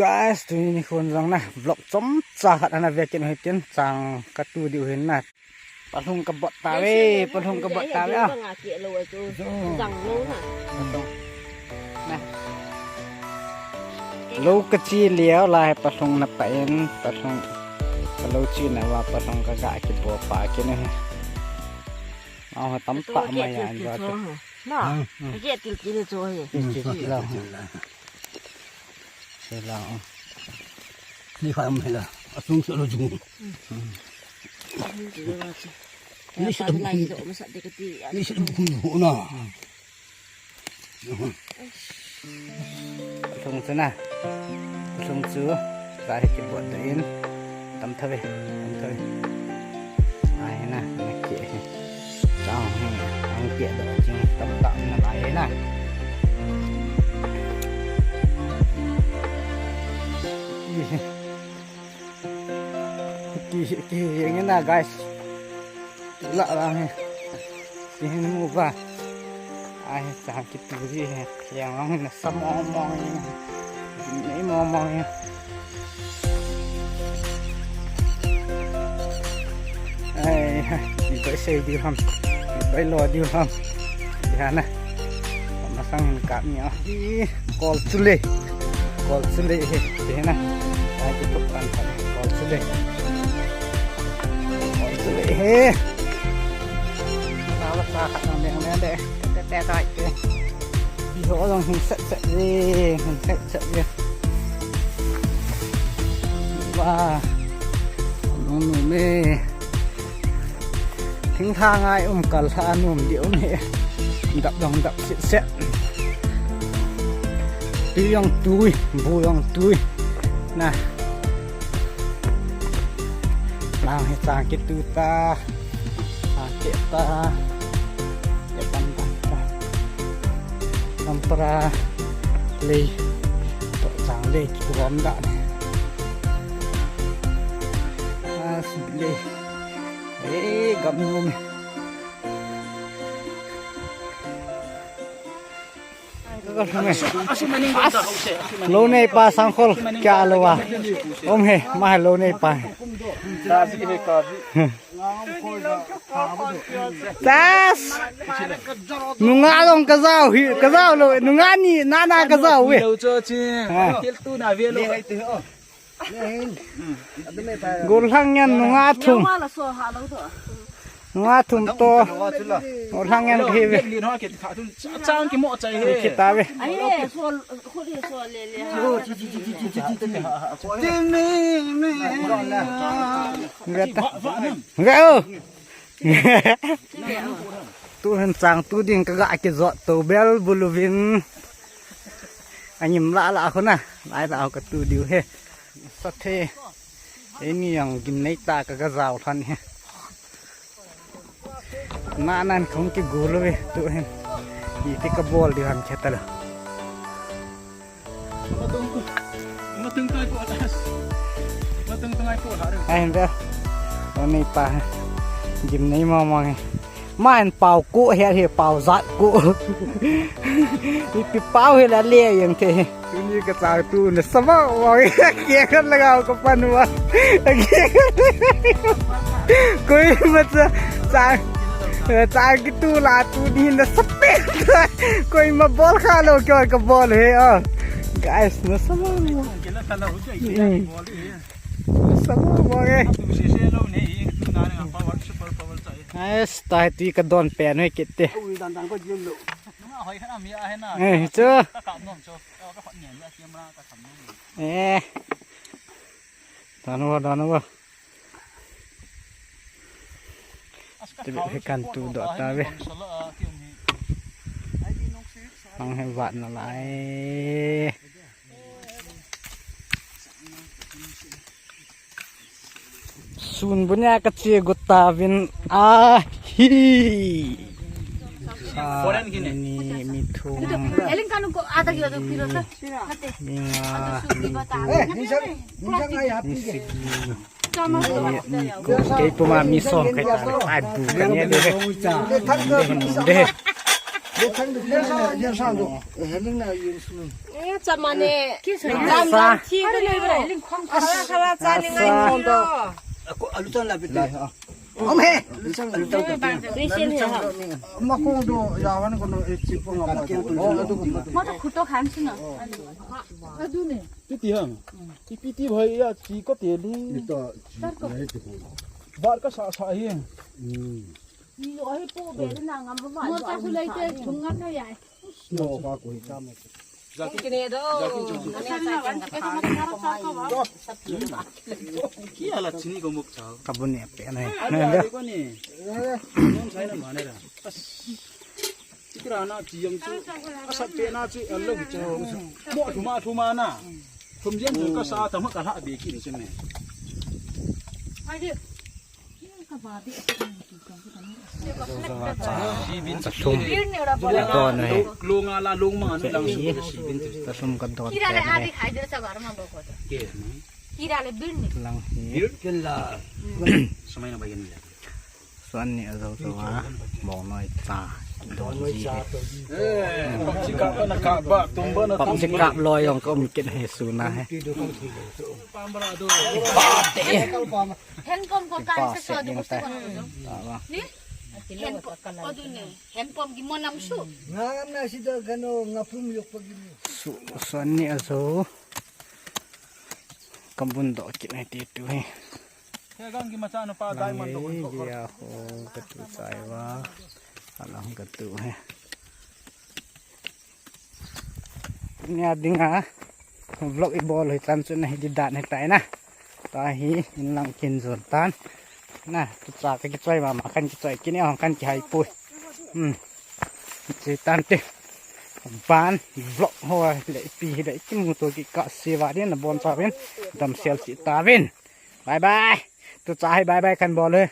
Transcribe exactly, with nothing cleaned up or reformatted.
Guys, tuni nikhon jong na vlog chomcha khat ana ve kit u hitin, chang katu diu hin na. Palhung kabot tave, palhung kabot tave a. Lou kachi leo lai palhung na pah in, palhung kalou chi na va palhung kaga kibo pa kit na hi. Au ha tam pa mai a va chu. Na, ke til til chu hi. Til til la. Sela. Ni kha mai la. Asung selo jung. Ni selo bukun. Ni selo bukun ho na. Lhung chu na. Lhung chu. Ka hi kibot in. Tam thave. Tam thave. Ai na. Na ki. Chang hi, ang ki do jing tam tam na lai na. Ki, ki, ki, yang na, guys. La la hi. Ki hin mu ba. Ai, chang ki tu ji hi. Yang ang na sa mong mong hi. Nei mong mong hi. Ai, ni bai sei diu ham. Ni bai lo diu ham. Dia na. Masang ka mi a. Ih, kol chule. Kol chule he. Dia na. Ai, tu tu kan kan. Kol chule. Kol chule he. Sa la sa khat nang deng deng de. Te te tai te. Iho jong hin set set ve, hin set set ve. Wa, nung nung me. Thingthang ai um kal tha num di um he. Dap jong dap set set. Tui jong tui, bu jong tui. Na. Lang hi chang kitu ta. Chang keh ta. Keh tan tan ta. Kampara lei. To chang lei kitu rom da ne. As lei. Eh, gam nu me. Lou nei pa sangkhol kya lou a. Om he, ma he lou nei pa. Tas. Nunga jong kajao hi, kajao lou, nunga ni nana kajao e. Lou cho chi. Ha. Til tu na ve lou. Golhang yan nunga thum. Nunga thum to. Golhang yan kahi ve. Chang kimo chai he. Kita ve. Ve ta. Ve o. Tu hin chang tu ding kaga kijot to bel bul uvin. Angim la la khu na. Lai la katu diu he. Sa the. Eini jong gimnei ta kaga jao lhon hi. Na nan khong kigol uve tu hin. Iti kabol diu ham khe ta lou. Ai hin ve. Lou nei pa. Gimnei mong mong hi. Ma hin pao ko he he pao jat ko. Ipi pao hi la le yang the. Tuni kachang tu nasa mong mong e. Kikhat lagao kapan uva. Koima cha chang, chang kitu la tuni nasa pe. Koima bol kha lou kyo kabol he o. Guys, nasa mong mong. Hmm. Nasa mong mong e. Guys, tai tui kadon pen hoi kit te. Eh, chu. Eh. Don uvo, don uvo. Tibit hi kan tu doh ta ve. Mang hi vat na lai. Sun bunia kache got ta vin a hi. Sa ni mi thum. Eling kanu ko ada gila tu piro sa. Mi nga. Eh, ni sa, ni sa ngai happy ke. Ni sigi. Ni ko kei puma mi som kai ta. Ai bu kan ye de. De. Len sang, len sang do. Eh, len na yin su. Eh, chama ne. Jam jam thi ko le bro. Khala khala cha ni ngai ni lo. Ako alu tan la bit. Om he. Alu tan alu tan. Patient he ha. Ma ko do ya wan ko no e chi ko ngam. Oh, adu ko. Mo to khuto khan su na. Adu ne. Titi ham. Ipi ti bhai ya chi ko te li. Ito chi ko he ti ko. Bar ka sa sa hi. Hmm. Ni yo hi po be na ngam ba. Mo ta su lai te thung ngam na ya. Mo ka ko hi ta mo. Jakin. Kine do. Jakin chong. Ane sa kan ka. Ki ala chini ko muk chao. Ka bu ne pe na. Ane ko ni. Non sai na ma ne ra. Ikra na chi yam chu. Asap pe na chu alo ki chao. Mo thuma thuma na. Thum yam chu ka sa ta ma ka la be ki ni chen ne. Athum. Don he. Athum ka don. Kira le adi khai de sa bar ma bo ko. Kira le bir ni. Lang hi. Bir ken la. Samai na bayan le. Suan ni ajo jo a. Bong noi cha. Don ji. Eh, pap chika na ka ba, tum ba na tum. Pap chika loi jong ka um kit he su na he. Pam ba do. Pap te. Handpump ko kan se so du gusto ko na. Ni? Handpump. O du ne. Handpump gi mo nam su. Ngam na si do gano ngapum yok pa gi mo. Su, suan ni ajo. Ka bun do kit na ti tu he. He gang gi ma cha no pa dai man do ko. Ye ho ka tu sai va. Alang ka tu he. Nia dinga vlog i bol hoi chan chu na hi di dan hi tai na. Tahi in lang kin jon tan. Na, tu cha ka kichoi mama kan kichoi kin e hong kan kihai pui. Hmm. Chi tan te. Ban vlog ho le pi hi le kimu to ki ka se va din na bon cha vin. Dam sel si ta vin. Bye bye. Tu cha hi bye bye kan bol he.